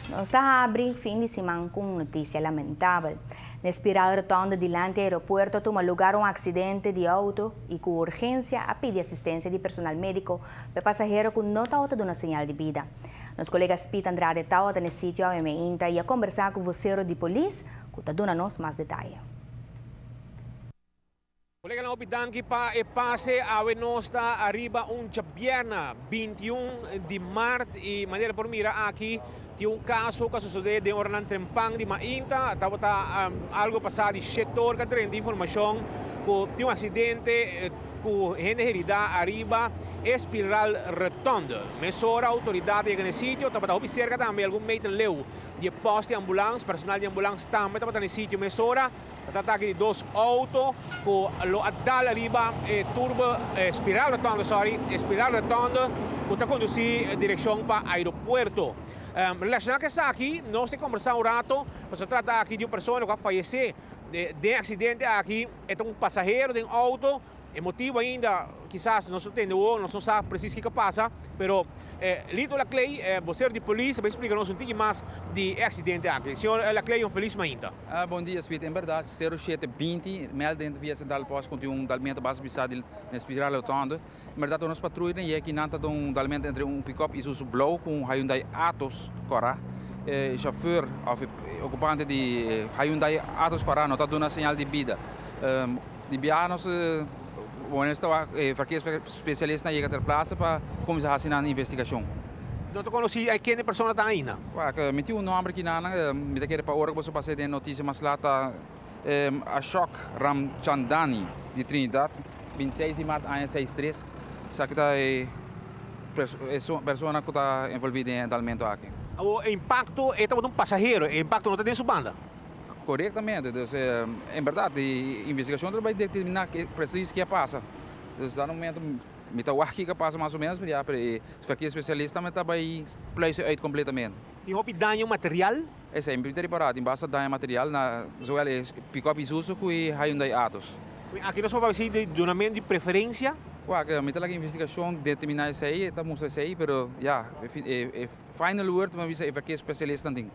Nos ta habri fin di siman cu un noticia lamentabel. Na Spiraal Rotonde dilanti aeropuerto a tuma lugar un accidente di auto y cu urgencia a pidi asistencia di personal medico pa e pasahero cu no tawata duna señal di bida. Nos colega Speed Andrade tawata na e sitio awe meinta y a combersa cu vocero di polis cu ta duna nos mas detaye. Koleganan, hopi danki pa e pase. Awe nos ta ariba un djabierna 21 di mart i manera por mira aki tin un kaso ku a sosodé den oranan trempan di mainta. Tabata algo pasá di shete or ku a drenta informashon ku tin un aksidente ku hende heridá ariba e Spiral Rotonde. Mesora outoridat a yega na e sitio, tabata hopi serka tambe algun meter leu di e pòst di ambulans. Personal di ambulans tambe tabata na e sitio mesora. Ta trata aki di dos auto cu lo a dal ariba e turbo, e spiral rotonde, sorry, e spiral rotonde cu ta conduci direccion pa aeropuerto. Relaciona cu esaki, nos ta conversa un rato, pasobra ta trata aki di un persona cu a fayece den e accidente aki, e ta un pasahero den auto. E motibu ainda kisas nos no tende awor, nos no sa presis kiko a pasa, pero Lito Laclay, bosero di polis, a bay splika nos un tiki mas di e aksidente aki. Señor Laclay, un felis mainta. Bon dia, Smith. En berdad, sero shete binti mel den via Central Post konti un dalmento basta bisa di na Spiral Rotonde. En berdad, nos patruya yega aki nan ta den un dalmento entre un pick-up Isuzu blauw ku un Hyundai Atos kora. E chauffeur of e okupante di Hyundai Atos kora no ta duna señal di bida. Di biaha nos wanneer ta wak e verkeersspecialistnan yega ter plaatse pa kuminsá hasi nan investigashon. No ta konosí a kende persona ta ainda? Wak, mi tin un nòmber kinanan, mi ta kere pa ora ku boso pasa den notisia mas lat ta Ashok Ramchandani di Trinidad, 26 di mart aña 63. Esaki ta e persona ku ta envolví den e dalmentu aki. Awor e impakto e tabata un pasahero, e impakto no ta den su banda? Korektamente, dus en bèrdat e investigashon ta bai determiná presis ke a pasa. Dus na momento mi ta wak kiko a pasa mas o ménos, mi di pero e verkeer spesialista mi ta bai pluis e uit kompletamente. Tin hopi daño material? Esei mi ta ripará, tin basta daño material na zowel e pikòp Isuzu ku e Hyundai Atos. Aki nos por papia si di dunamentu di preferensia? Wak, mi ta laga investigashon determiná esei, e ta mustra esei, pero ya, e final word mi a bisa e verkeer spesialistnan tin.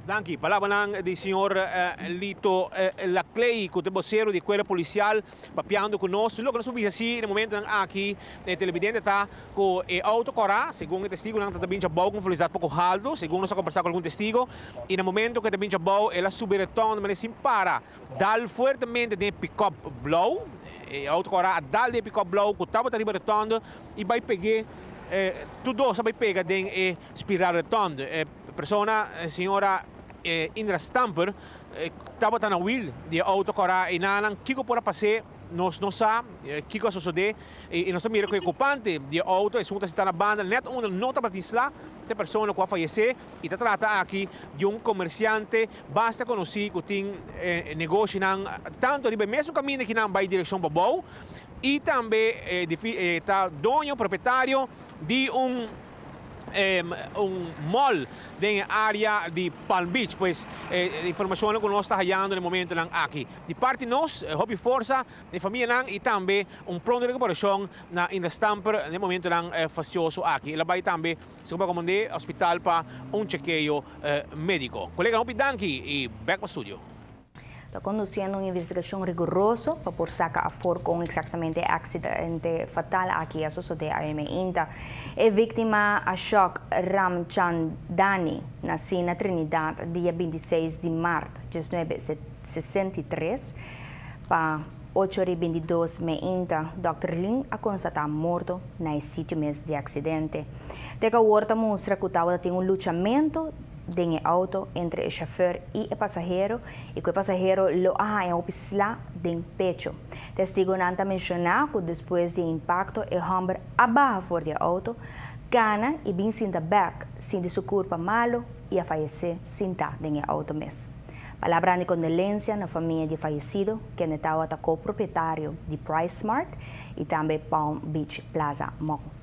Danki. Palabranan di señor Lito Laclay cu ta bocero di Cuerpo Policial papiando cu nos. Loke nos por bisa si na momentonan aki e televidente ta cu e auto cora, segun e testigonan ta ta bincha abao cu un velocidad poco halto, segun nos a combersa cu algun testigo, y na momento cu e ta bincha abao el a subi reton manera sin para dal fuertemente den e pick-up blauw. E auto cora a dal den e pick-up blauw cu tabata riba retonde y bay peg'e, tur dos a bay pega den e spiral retonde. Persona, señora Indra Stamper, tabata na wiel di e auto kòrá i nanan kiko por a pas'é nos no sa kiko a sosodé i nos ta mira ku e okupante di e auto, esun ku ta sintá na banda nèt unda no tabatin sla, ta e persona ku a fayesé i ta trata aki di un komersiante basta konosí ku tin negoshinan tantu riba e mesun kaminda ki nan bai direkshon Pabou i tambe ta doño, propietario di un. Un mall den e area di Palm Beach. Pues e informacionnan cu nos ta hayando na e momentonan aki. Di parti nos, hopi forsa na e famianan y tambe un pronto recuperacion na Indra Stamper na e momentonan fastioso aki. El a bay tambe, segun pa comandé, hospital pa un chekeo medico. Colega, hopi danki y bek pa studio. Ta conduciendo un investigacion riguroso pa por saca afor con exactamente e accidente fatal aki a sosode awe meinta. E victima Ashok Ramchandani naci na Trinidad dia 26 di maart 1963 pa ocho ori 22 meinta Dòkter Lin a constata morto na e sitio mes di accidente. Te cu awor ta mustra cu tabata tin un luchamento den e auto entre e chauffeur y e pasahero y cu e pasahero lo a haña hopi sla den pecho. Testigonan ta menciona cu despues di e impacto e homber a baha for di e auto, cana y bin sinta bek, sinti su curpa malo y a fayece sinta den e auto mes. Palabranan di condolencia na famia di e fayecido, kende tawata co-propietario di Price Smart y tambe Palm Beach Plaza Mall.